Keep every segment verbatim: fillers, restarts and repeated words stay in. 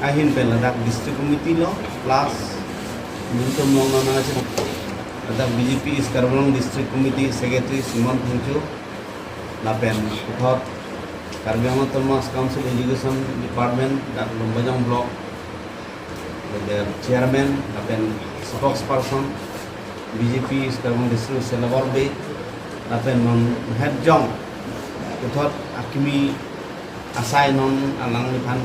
ahin pen ladak district committee lo plus nelitum long nang nang ladak B J P East Karbi Anglong District Committee Secretary Simon Phangcho lapen puthot Karbi Anglong Autonomous Council Education Department dak Lumbajong Block, the chairman lapen spokesperson B J P East Karbi Anglong District Selawar Bey lapen non head jong puthot akimi asai non alangliphan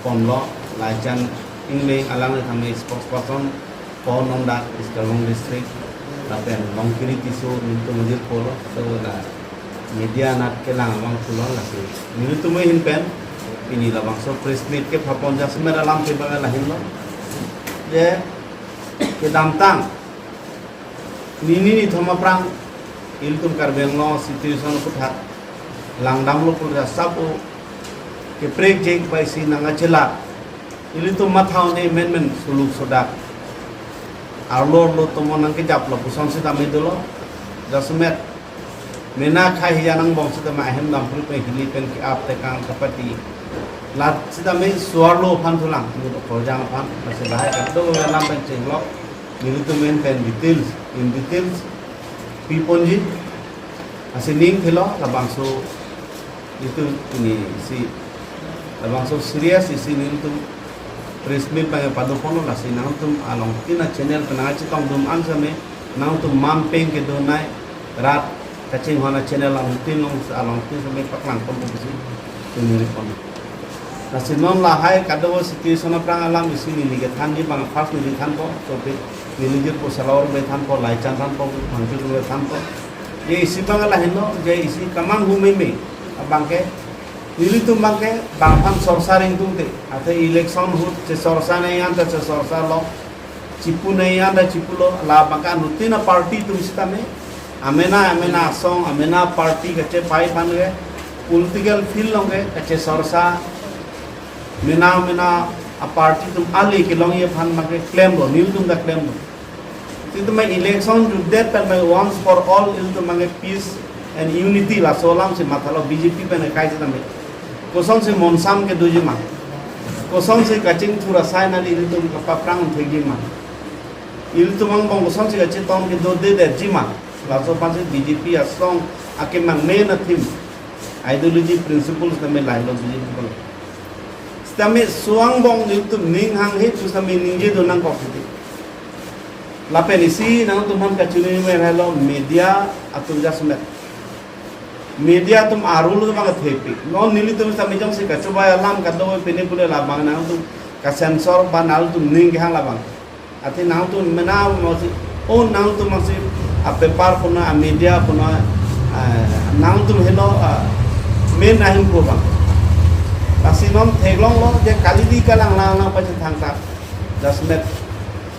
ponlo, Laichan Engleng alangliphan spokesperson pon non dak East Karbi Anglong District lapen Longkiri Tisso nelitum ajirpo lo, so la media anat kelang abang pulo lasi nelitum ahin pen pini labangso press meet kepha pon jasemet alam ke bang lahin lo. Je kedamtang nini nithom aphrang ilitum Karbi Anglong situation aphuthak langdamlo pulo sabo keprekjek bai si nang achelak. Ilitum matha un-e menmen suluk sodak arlo arlo tomon nangkejaplo, kosonsi tame dolo. Jasemet mena khai hiya nangbong sitame ahem damphri pen hili pen ke-ap tekang kapati. Lat sitame suarlo aphan thulang, nut okorjang aphan, lasi lahai kadokave alam pen chenglok, nelitum ahin pen details, in details piponji. Lasi ning thelo labangso itum pini isi labangso serious isi nelitum press meet bang pado ponlo, lasi nangtum alongtin a-channel pen nangchetongdun an sitame nangtum man peng kedonei rat kachinghon a-channel alongtin long alongtin sitame paklang ponpo pusi tum neli pon. Lasi non lahai kadokave situation aphrang alam isi neli kethanji bang, first neli thanpo, so pe neli jirpo Selawar Bey thanpo, Laichan thanpo, Phangcho Bey thanpo. Je isi bang lahin lo, je isi kemanghu meme abang ke, nelitum bang ke bang aphan sorsa ringtung te, athe election ahut chesorsa nangji anta chesorsa lo, chipu nangji anta chipulo, labang ke anuttin a-party atum sitame amena amena asong, amena party kachepai aphan ke political field along ke kachesorsa, mena mena a-party atum ale kelongji aphan bang ke klemlo, nelitum ta klemlo. Sitame election jutdet pen bang once for all ilitum bang peace and unity laso alam si mathalo B J P pen kai sitame. Kosonsi monsam kedoji ma? Kosonsi kachingthur asai nangli ilitum kapaphrang thekji ma? Ilitum angbong kosonsi kachetong kedodedetji ma? Laso aphansi B J P asong akemang main a-theme, ideology, principles tame lahelo B J P pulo. Sitame suangbong ilitum ning hanghe pu sitame ningjedun nangkok siti. Lapen isi nangtum aphan kachinine me lahelo media atum jasemet. Media atum arul atum bang thepi. Non nelitum sitame jongsi kachobai alam kadokave pine pule labang nangtum ka-censor ba nangtum ning kehang labang. Athe nangtum mena masi, o nangtum masi a-paper puno, a-media puno, eh, nangtum helo, eh, main ahin ko bang. Lasi non theklonglo je kalidi kalang lang lang pachethang ta. Jasemet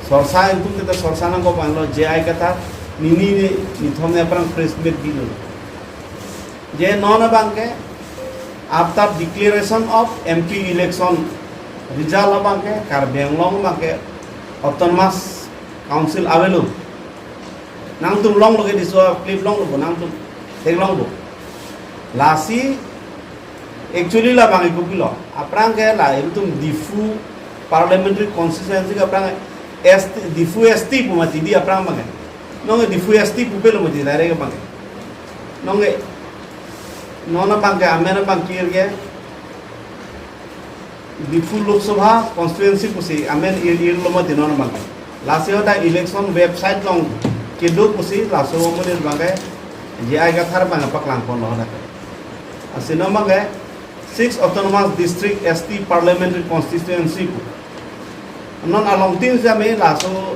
sorsa itum kita sorsa nangkok bang lo, J I Kathar nini ni nithom aphrang press meet bilo. Je non abang ke after declaration of M P election result abang ke Karbi Anglong abang ke Autonomous Council avelo. Nangtum longlo ke diso clip longlo bo, nangtum theklonglo. Lasi actually labang ikupilo. Aphrang ke la ilitum Diphu parliamentary constituency ke aphrang S T, Diphu S T pu mati di aphrang abang ke. Nonke Diphu S T pupelo mati direct abang ke. Nonke non abang ke amen abang kir ke Diphu Lok Sabha constituency pusi amen ir irlo mati non abang ke. Lasi hadak election website along kedo pusi laso amonit abang ke J I Kathar abang paklang ponlo hadak. Lasi non abang ke six Autonomous District S T Parliamentary Constituency pu. Non alongtin sitame laso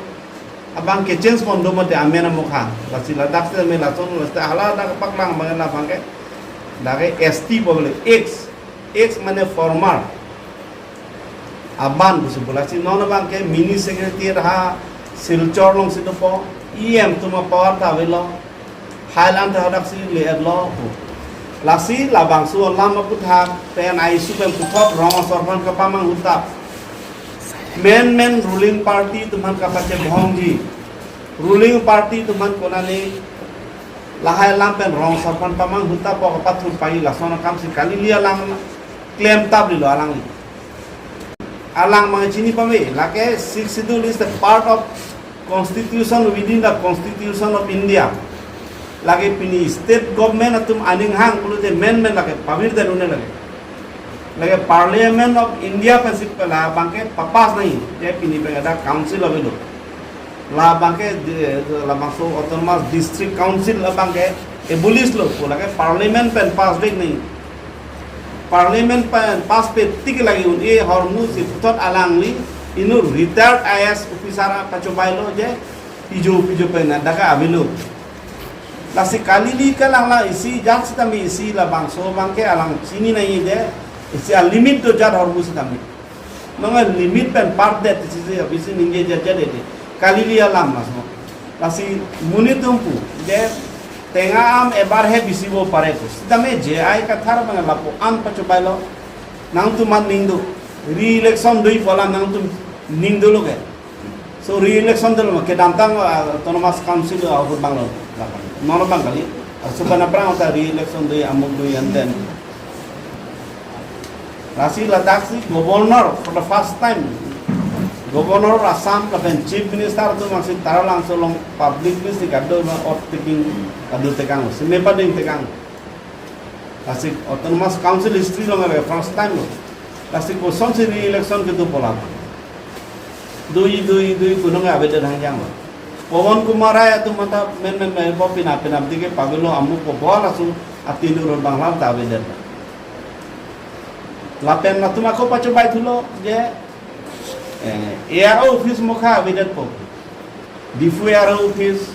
abang ke change pon do mati amen amokha. Lasi ladak sitame laso lasi hala dak paklang abang labang ke dak ke S T pu le, ex, ex mane former aban pusi pu. Lasi non abang ke mini secretariat ha Silchar alongsi dopo, E M atum a-power ta avelo. Highland ta hadak si le-etlo pu. Lasi labangso alam aphuthak pen ai su pen puthot rong asor aphan kapamanghu tap. Main main ruling party atum aphan kapachebhongji. Ruling party atum aphan konane lahai alam pen rong asor aphan pamanghu tap pu kapathur pai, lason akam si kali li alam klem tap lilo alangli. Alang mang chini pame, lake Sixth Schedule is the part of constitution within the Constitution of India. Lake pini state government atum aning hang pulote amendment lake pavirdet un-e lake. Lake Parliament of India pensi pu labangke papass nangji, je pini pen ada council avelo. Labangke di-, labangso Autonomous District Council labangke abolish lo, pu lake Parliament pen passdet nangji. Parliament pen pass pe tik lake un-e ahormu si puthot alangli inut retired I A S officer apachobai lo je pijo pijo pen dak avelo. Lasi kali-kali kalang la isi jat sitame isi labangso abangke alang chini nangji je isi alimit do jat ahormu sitame. Nonke limit pen pardet isi isi abisi ningje jat jat ede. Kali-kali alam mas mo. Lasi monit atum pu je tenga am ebar he bisi bo pare pu. Sitame J I Kathar abang lapu-an pachobai lo. Nangtum aning do. Re-election do-i pu alam nangtum ning dolo ke. So re-election dolo ma kedamtang, ah, Autonomous Council, ah, ahut abang lo. Non abang kali. Ah, supan aphrang ta re-election do-i, amuk do-i, and then lasi ladak si governor for the first time, governor Assam lapen chief minister atum si Taralangso along public meeting kado ma oath taking kado tekang, seme pading tekang. Lasi Autonomous Council history along first time lo. Lasi kosonsi re-election kedo pu alam. Do-i, do-i, do-i, kunong avedet hangjang lo. Pawan Kumar Rai atum mata men men men po pina pina dike pavelo amuk po bol asu ati nurul bangla ta avedet. Lapen latum ako pachobai thulo je, eh, A R O office mokha avedetpo. Diphu A R O office,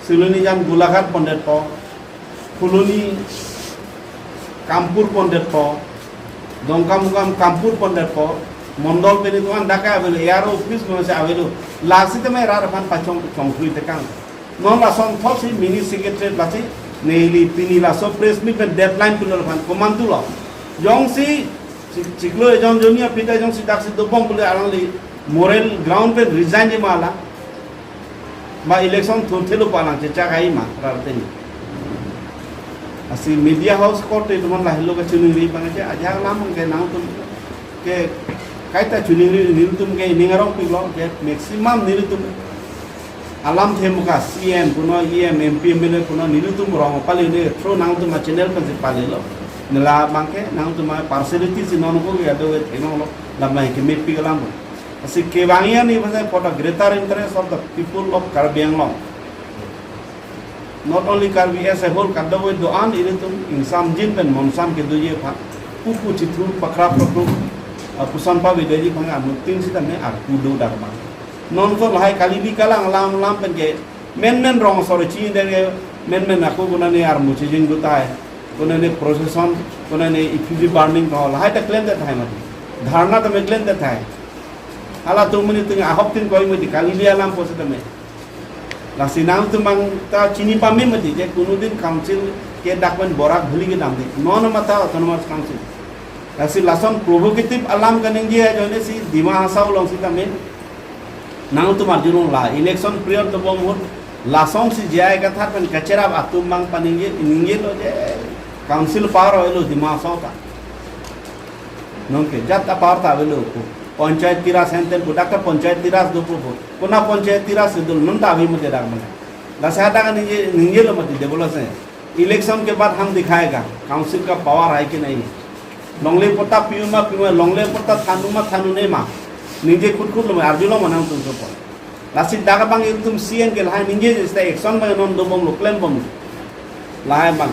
Silonijan Golaghat pondetpo, Phuloni Kampur pondetpo, Dongkamukam Kampur pondetpo, Mondol pen itum an dak avelo, A R O office mose avelo, lasi tame rat aphan pachong chongthui tekang. Non lason thotsi mini secretariat lasi neli pini laso press meet pen deadline pulo aphan komantu lo. Jongsi chik-, chiklo ejon joni aphi ta jongsi daksi dobom pule alangli moral ground pen resign ji ma la. Ba election thurthelo pu alang chechak ai ma rarteni. Lasi media house korte atum an lahelo kachiningri abang je ajak alam ke nangtum ke kaita chiningri nelitum ke ning arong piklo ke maximum nelitum alamthe mokha C M kuno E M M P M L A kuno nelitum rong pali ne through nangtum a channel pensi palilo. Ne labangke nangtum a partiality si non ko ya do thenglo labang ke mepi alam. Lasi kevang ya ni pasal for the greater interest of the people of Karbi Anglong. Not only Karbi as a whole, kadokave do-an ilitum ingsamjin pen monsam kedoji aphan, pupu chitru pakra pakru, ah, puson pavedeji aphan anutin sitame arpu do darbang. Non ko lahai kali bi kalang lam lam pen ke men men rong sore chi denge men men ako kunane armu chijing dutai, kunane procession, kunane effigy burning ko lahai ta klem det hai mati. Dharna tame klem det hai. Halatum muni ting ahok tin koi mati kali bi alam po sitame. Lasi nangtum abang ta chini pame mati je kunudin council ke dak pen borak bhuli kedam di. Non mata Autonomous Council. Lasi lason provocative alam kaningje ajoine si Dima Hasao along sitame. Nangtum arjulong la election period dobom ahut lasonsi J I Kathar pen kacherap atum abang paningje ningje lo je council power avelo Dima Hasao ta. Nonke jat a power ta avelo ko. Panchayati Raj henten ko dak ta Panchayati Raj dopo ko. Kona Panchayati Raj si dul non ta avi mate dak mane. Lasi hadak ningje ningje lo mati develop se. Election ke baad hum dikhayega council ka power hai ki nahi. Longle patta piu ma piu ma, longle patta thanu ma thanu ne ma. Ningje khut khut lo ma arjulong ma nangtum sopo. Lasi dak abang itum C N ke lahai ningje jista action abang non dobom lo klem bom. Lahai abang.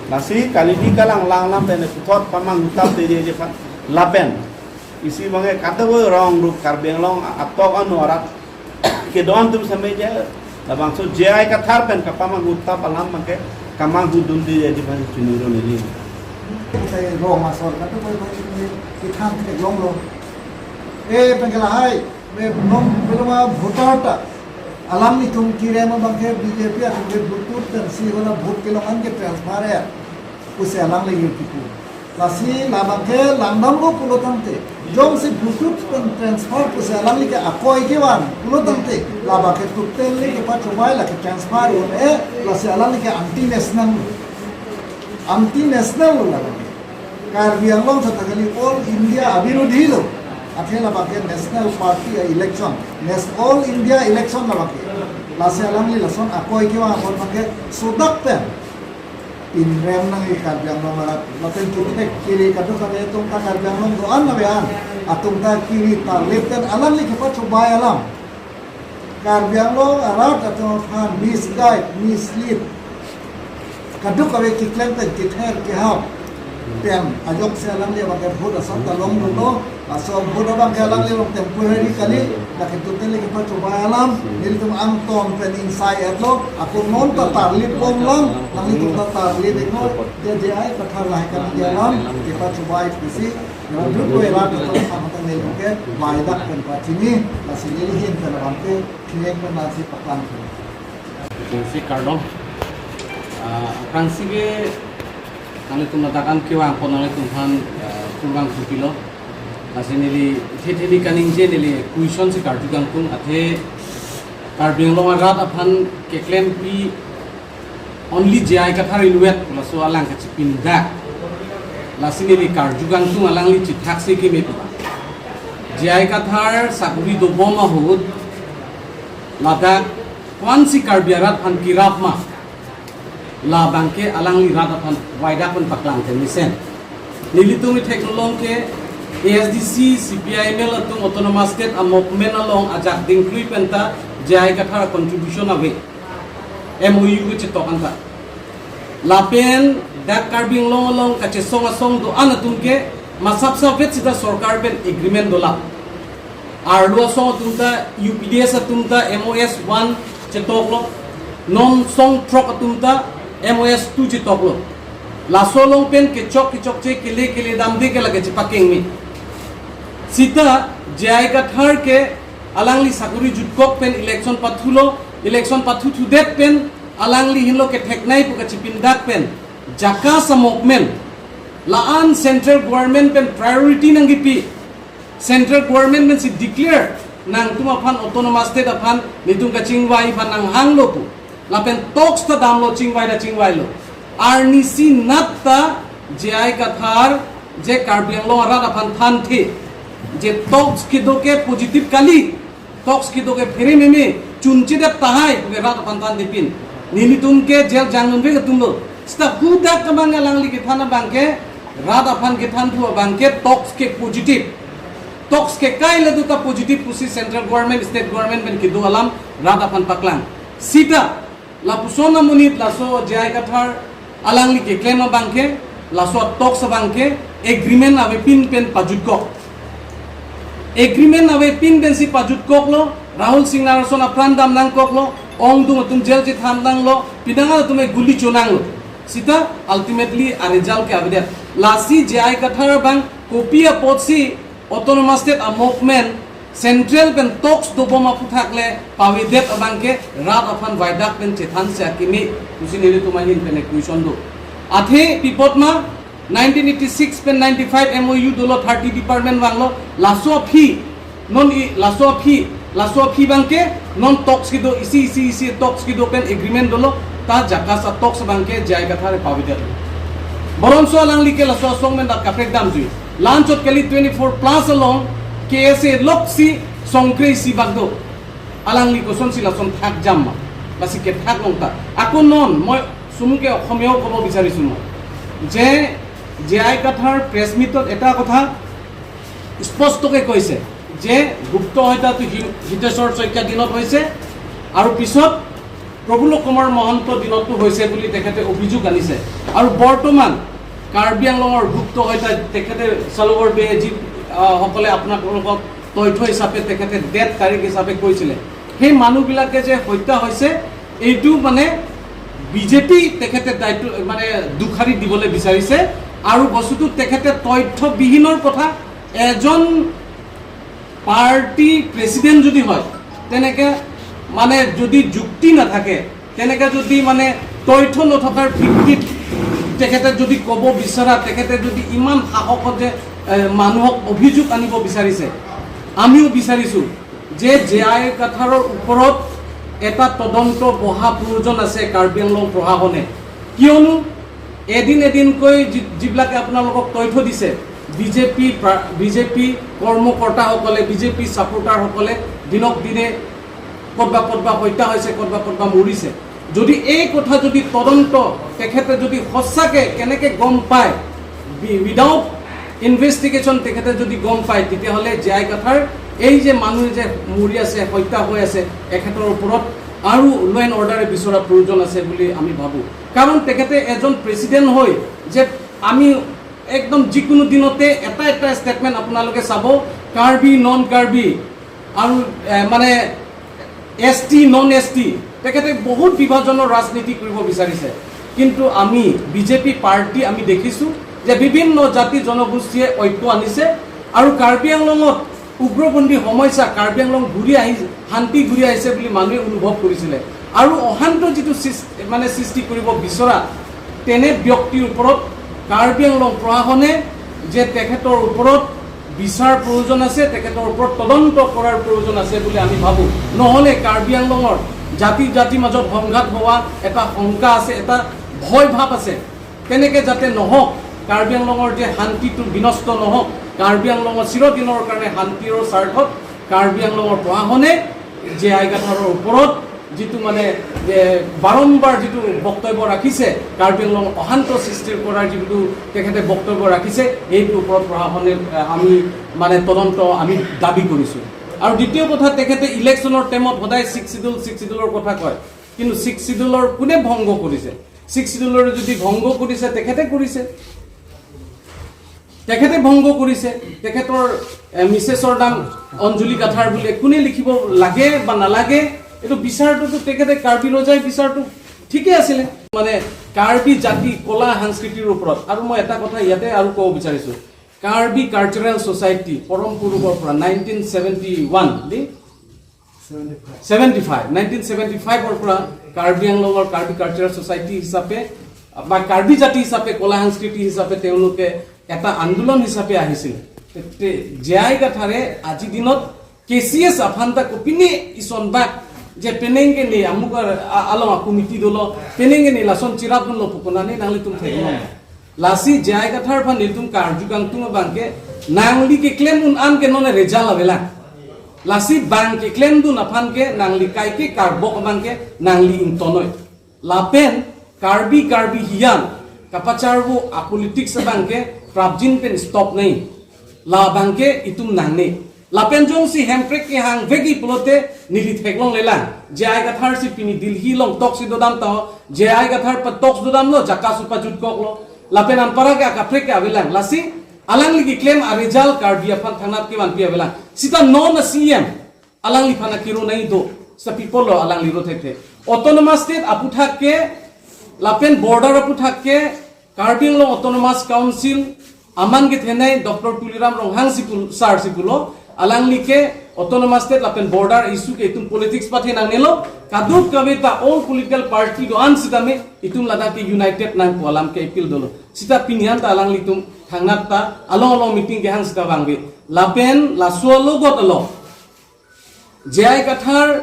Lasi kali bi kalang lang lam pen puthot pamang hutam te je je phan. Lapen isi abang e kata wo rong rup Karbi Anglong atok anu arat kedo-an atum same je labangso J I Kathar pen kapamang hutam alam abang ke kamang hudun di je je phan chunuro neli. Te rong asor kata wo bang ini kithan te long lo. Eh, pen ke lahai. Be non beloma voter ta alam itum kirem abang ke B J P atum ke vote pen si wala vote kelong an ke transfer ya. Pusi alangli kipu. Lasi labang ke langdam lo pulo tangte. Jongsi vote pen transfer pusi alangli ke akoi kevan pulo tangte. Labang ke totally kepachobai lake transfer un-e, lasi alangli ke anti national. Anti national lo labang ke. Karbi Anglong seta kali, all India abirudhi lo. Athe labangke National Party a-election, Nas-, all India election labangke. Lasi alangli lason akoi kevang apot abangke sudak pen pinrem nangji Karbi Anglong arat. Lapen kithek kiri kadokave atum ta Karbi Anglong do-an ave an. Atum ta kiri tarlip pen alangli kepachobei alam. Karbi Anglong arat atum aphan misguide, mislead, kadokave keklem pen kether kehap pen ajoksi alangli abangke vote asap ta longdunlo. Laso vote abangke alangli along temporary kali, lake totally kepachobei alam, nelitum angton pen ingsai-etlo, ako non ta tarlip bomlang, nanglitum ta tarlip iknoi, J I Kathar lahai kaningje alam kepachobei pusi, rat rat ko rat rat ko amatang nelitum ke baidak pen pachini, lasi neli ahin pen abangke, kiyeng pen lasi paklang. Aphrangsi kardom. Ah, aphrangsi ke nanglitum ladak an kevang apot nanglitum aphan, ah, kurvangthu pilo. Lasi neli ithe theli kaningje neli question si karju kangtung, athe Karbi Anglong arat aphan keklempi only J I Kathar inutvet laso alang kachipindak. Lasi neli karju kangtung alangli chithak si keme pu. J I Kathar sakori dobom ahut ladak ko-ansi Karbi arat aphan kerap ma, labangke alangli rat aphan baidak pen paklang te mesen. Nelitum ithek along ke A S D C, C P I M L atum Autonomous State a-movement along ajak dingklui pen ta J I Kathar contribution ave. M O U kechetok anta. Lapen dak Karbi Anglong along kachesong asong do-an atum ke masap sapet sita sorkar pen agreement dolang. Arlo asong atum ta, U P D S atum ta M O S one chetoklo. Non song throk atum ta M O S two chetoklo. Laso along pen kechok kechokche kele kele damde ke lake chepakengme. Sita J I Kathar ke alangli sakori jutkok pen election pathulo, election pathuthudet pen alangli hinlo ketheknei pu kachipindak pen JACAS a-movement, la-an central government pen priority nangkipi, central government pensi declare nangtum aphan, Autonomous State aphan nelitum kachingvai aphan nanghanglo pu. Lapen talks ta damlo, chingvai ta chingvailo. Arnisi nat ta J I Kathar je Karbi Anglong arat aphan thanthe, je talks kedo ke positive kali, talks kedo ke phere meme, chunchedet tahai pu ke rat aphan thanthe pin. Nelitum ke jail jangnunve atumlo. Sita hadak abang alangli kethan abangke, rat aphan kethan thu abangke talks ke positive. Talks ke kai le do ta positive pusi central government, state government pen kedo alam rat aphan paklang. Sita lapuson amonit laso J I Kathar alangli keklem abangke, laso talks abangke agreement avepin pen pajutkok. Agreement avepin pensi pajutkoklo, Rahul Singh Narason apran dam nangkoklo, ongdung atum jail chethan nanglo, pinangan atum e guli chonanglo. Sita ultimately a-result ke avedet. Lasi J I Kathar abang kopi apotsi Autonomous State a-movement central pen talks dobom aphuthak le pavedet abangke rat aphan vaidak pen chethansi akimi pusi nelitum ahin pen question do. Athe pi apot ma nineteen eighty-six pen ninety-five M O U dolo, thirty department vanglo, laso aphi, non i laso aphi, laso aphi abangke non talks kedo, isi isi isi talks kedo pen agreement dolo, ta JACAS a-talks abangke J I Kathar pavedet. Boronso alangli ke laso asong pen dak kaprek damjui. La-anchot kali twenty-four plus along K S A loksi songkre isi bak do. Alangli kosonsi lason thak jam ma? Lasi kethak long ta. Ako non, মই চমুকৈ অসমীয়াও ক'ব বিচাৰিছো মই, যে J I Kathar প্ৰেছ মিটত এটা কথা স্পষ্টকৈ কৈছে যে গুপ্ত হত্যাটো হি-, হিতেশ্বৰ শইকীয়া দিনত হৈছে আৰু পিছত প্ৰফুল্ল কুমাৰ মহন্ত দিনতো হৈছে বুলি তেখেতে অভিযোগ আনিছে। আৰু বৰ্তমান কাৰ্বি আংলঙৰ গুপ্ত হত্যা তেখেতে চালকৰ বে-, যি, আহ, সকলে আপোনালোকক তথ্য হিচাপে তেখেতে ডেট তাৰিখ হিচাপে কৈছিলে, সেই মানুহবিলাকে যে হত্যা হৈছে, এইটো মানে বিজেপি তেখেতে দায়িত্ব, মানে দুষাৰি দিবলৈ বিচাৰিছে। আৰু বস্তুটো তেখেতে তথ্যবিহীনৰ কথা, এজন পাৰ্টি প্ৰেচিডেণ্ট যদি হয়, তেনেকে মানে যদি যুক্তি নাথাকে, তেনেকে যদি মানে তথ্য নথকাৰ ভিত্তিত তেখেতে যদি ক'ব বিচৰা, তেখেতে যদি ইমান সাহসত যে, এ, মানুহক অভিযোগ আনিব বিচাৰিছে, আমিও বিচাৰিছো যে জে আই কাথাৰৰ ওপৰত এটা তদন্ত বহা প্ৰয়োজন আছে কাৰ্বি আংলং প্ৰশাসনে। কিয়নো এদিন এদিনকৈ যি- যিবিলাকে আপোনালোকক তথ্য দিছে, বিজেপি প্ৰা- বিজেপি কৰ্মকৰ্তাসকলে, বিজেপি ছাপোৰ্টাৰসকলে দিনক দিনে ক'তবা ক'তবা হত্যা হৈছে, ক'তবা ক'তবা মৰিছে। যদি এই কথা যদি তদন্ত তেখেতে যদি সঁচাকে কেনেকে গম পায়, উইদাউট ইনভেষ্টিগেশ্যন তেখেতে যদি গম পায়, তেতিয়াহ'লে জে আই কাথাৰ এই যে মানুহ যে মৰি আছে, হত্যা হৈ আছে, এখেতৰ ওপৰত আৰু ল' এণ্ড অৰ্ডাৰে বিচৰা প্ৰয়োজন আছে বুলি আমি ভাবোঁ। কাৰণ তেখেতে এজন প্ৰেচিডেণ্ট হৈ যে আমি একদম যিকোনো দিনতে এটা এটা ষ্টেটমেণ্ট আপোনালোকে চাব, কাৰ্বি, নন কাৰ্বি আৰু এ, মানে এছ টি, নন এছ টি, তেখেতে বহুত বিভাজনৰ ৰাজনীতি কৰিব বিচাৰিছে। কিন্তু আমি বিজেপি পাৰ্টি আমি দেখিছোঁ যে বিভিন্ন জাতি জনগোষ্ঠীয়ে ঐক্য আনিছে আৰু কাৰ্বি আংলঙত উগ্ৰপন্থী সমস্যা, কাৰ্বি আংলং ঘূৰি আহি শান্তি ঘূৰি আহিছে বুলি মানুহে অনুভৱ কৰিছিলে। আৰু অশান্ত যিটো সৃষ- মানে সৃষ্টি কৰিব বিচৰা তেনে ব্যক্তিৰ ওপৰত কাৰ্বি আংলং প্ৰশাসনে যে তেখেতৰ ওপৰত বিচাৰ প্ৰয়োজন আছে, তেখেতৰ ওপৰত তদন্ত কৰাৰ প্ৰয়োজন আছে বুলি আমি ভাবোঁ। নহ'লে কাৰ্বি আংলঙৰ জাতি জাতিৰ মাজত সংঘাত হোৱা এটা শংকা আছে, এটা ভয় ভাৱ আছে। তেনেকে যাতে নহওক, কাৰ্বি আংলঙৰ যে শান্তিটো বিনষ্ট নহওক, কাৰ্বি আংলঙৰ চিৰদিনৰ কাৰণে শান্তিৰ স্বাৰ্থত কাৰ্বি আংলঙৰ প্ৰশাসনে জে আই কাথাৰৰ ওপৰত যিটো মানে যে বাৰম্বাৰ যিটো বক্তব্য ৰাখিছে, কাৰ্বি আংলং অশান্ত সৃষ্টি কৰাৰ যিটো তেখেতে বক্তব্য ৰাখিছে, এইটোৰ ওপৰত প্ৰশাসনে, এ, আমি মানে তদন্ত আমি দাবী কৰিছোঁ। আৰু দ্বিতীয় কথা, তেখেতে ইলেকশ্যনৰ টাইমত সদায় ছিক্স চিডিউল, ছিক্স চিডিউলৰ কথা কয়, কিন্তু ছিক্স চিডিউলৰ কোনে ভংগ কৰিছে? ছিক্স চিডিউলৰ যদি ভংগ কৰিছে, তেখেতে কৰিছে। তেখেতে ভংগ কৰিছে। তেখেতৰ, এ, মিছেছৰ নাম অঞ্জলি কাথাৰ বুলি কোনে লিখিব লাগে বা নালাগে, এইটো বিচাৰটোতো তেখেতে, কাৰ্বি ৰজাই বিচাৰটো ঠিকে আছিলে। মানে কাৰ্বি জাতি কলা সংস্কৃতিৰ ওপৰত। আৰু মই এটা কথা ইয়াতে আৰু ক'ব বিচাৰিছোঁ, কাৰ্বি কালচাৰেল ছ'চাইটি পৰম পুৰুষৰ পৰা নাইনটিন ছেভেণ্টি ওৱান দি ছেভেণ্টি ফাইভ, নাইনটিন ছেভেণ্টি ফাইভৰ পৰা কাৰ্বি আংলঙৰ কাৰ্বি কালচাৰেল ছ'চাইটি হিচাপে বা কাৰ্বি জাতি হিচাপে, কলা সংস্কৃতি হিচাপে তেওঁলোকে এটা আন্দোলন হিচাপে আহিছিল। তে- তে- জে আই কাথাৰে আজি দিনত কে চি এছ আফানতা kopine isonbak je penengke ne amuk ar- a- along a committee dolo, penengke ne lason chirap dunlo pu konane nanglitum theklong. Lasi J I Kathar aphan nelitum karju kangtung abangke, nangli keklem un-an ke non result avelang. Lasi bang keklem dun aphan ke nangli kaike karbok abangke nangli ingtonoi. Lapen Karbi Karbi hiyan kapacharvo a politics abangke prapjin pen stop nai. Labangke itum nangne. Lapen jongsi Hemprek kehang vekji pulote neli theklonglelang. J I Kathar si pini Delhi along talks si dodam ta ho. J I Kathar pa talks dodamlo, JACAS pajutkoklo. Lapen anpara ke akaprek ke avelang. Lasi alangli keklem a result Karbi aphan thangnat kevanpi avelang. Sita non a C M. Alangliphan akiro nai do. Sita pi apotlo alangli ro thekthe. Autonomous state aputhak ke, lapen border aputhak ke, Karbi Anglong Autonomous Council aman kethenei Doctor Tuliram Ronghang si pul-, sir si pulo, alangli ke autonomous state lapen border issue ke itum politics pathe nangnelo, kadokave ta all political party do-an sitame itum ladak ke united nangpo alam ke appeal dolo. Sita pini an ta alanglitum thangnat ta along along meeting kehang sita vangve. Lapen laso alogot along J I Kathar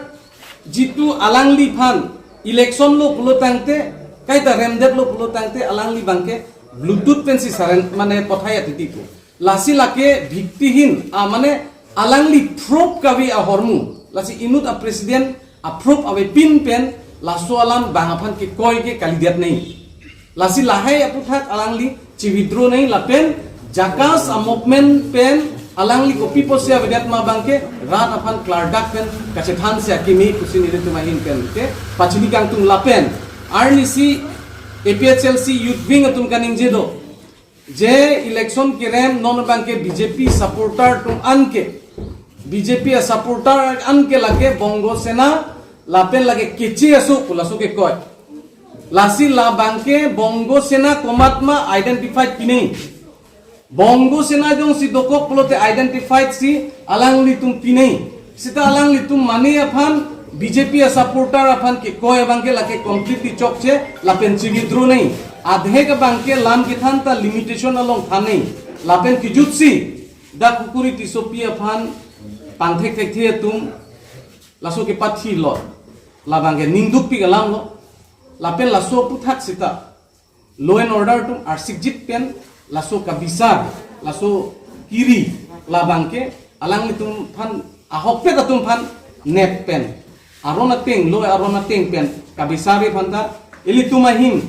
jitu alangliphan election lo pulo tangte, kaita remdetlo pulo tangte, alangli abangke Bluetooth pensi saren mane pothai atiti pu. Lasi lake bhiktihin, a mane alangli proof kave ahormu. Lasi inut a president a proof avepin pen laso alam bang aphan kekoi ke kalidet nai. Lasi lahai aputhak alangli chi-withdraw nai lapen JACAS a movement pen alangli kopi pusi avedet ma abangke rat aphan klardak pen kachethan si akimi pusi nelitum ahin pen ke pachini kangtung lapen arnisi A P H L C Youth Wing atum kaningje do. Je election kerem non abangke B J P supporter atum anke, B J P a supporter anke lake Bongo Sena lapen lake keche aso pu laso kekoi. Lasi labangke Bongo Sena komatma identified pinei. Bongo Sena jongsi dokok pulote identified si alanglitum pinei. Sita alanglitum mane aphan B J P a supporter aphan kekoi abangke lake completely chokche lapen chi-withdraw nai. Adhek abangke lam kethan ta limitation along than nai. Lapen kejutsi dak Kukuri Tissopi aphan pangthek thekthe atum laso kepathi lo. Labangke ningdukpik alam lo. Lapen laso aputhak sita law and order atum arsikjit pen laso kabisar, laso kiri labang ke alanglitum aphan, ahokpet atum aphan nep pen, aron ateng, law aron ateng pen kabisar aphanta ilitum ahin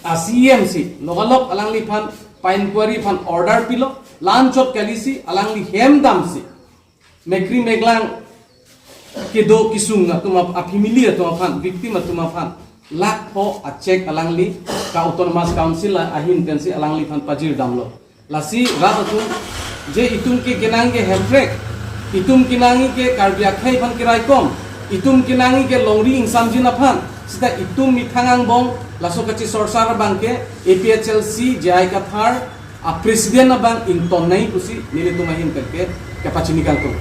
a-C E M si logalog alangliphan pa-inquiry aphan order pilo, la-an chot kalisi alangli hem damsi mekri meklang kedo kesung atum ap-, a-family atum aphan, victim atum aphan lakh pho a-cheque alangli ka-Autonomous Council ahin pensi alangliphan pajir damlo. Lasi rat atum, je itum ke kenangji ke Hemprek, itum kenangji ke Karbi akhei aphan keraikom, itum kenangji ke longri ingsamjin aphan, seta itum methang angbong laso kachisorsar abang ke A P H L C J I Kathar a-president abang ingtonnangji pusi nelitum ahin pen ke kepachini kangtung.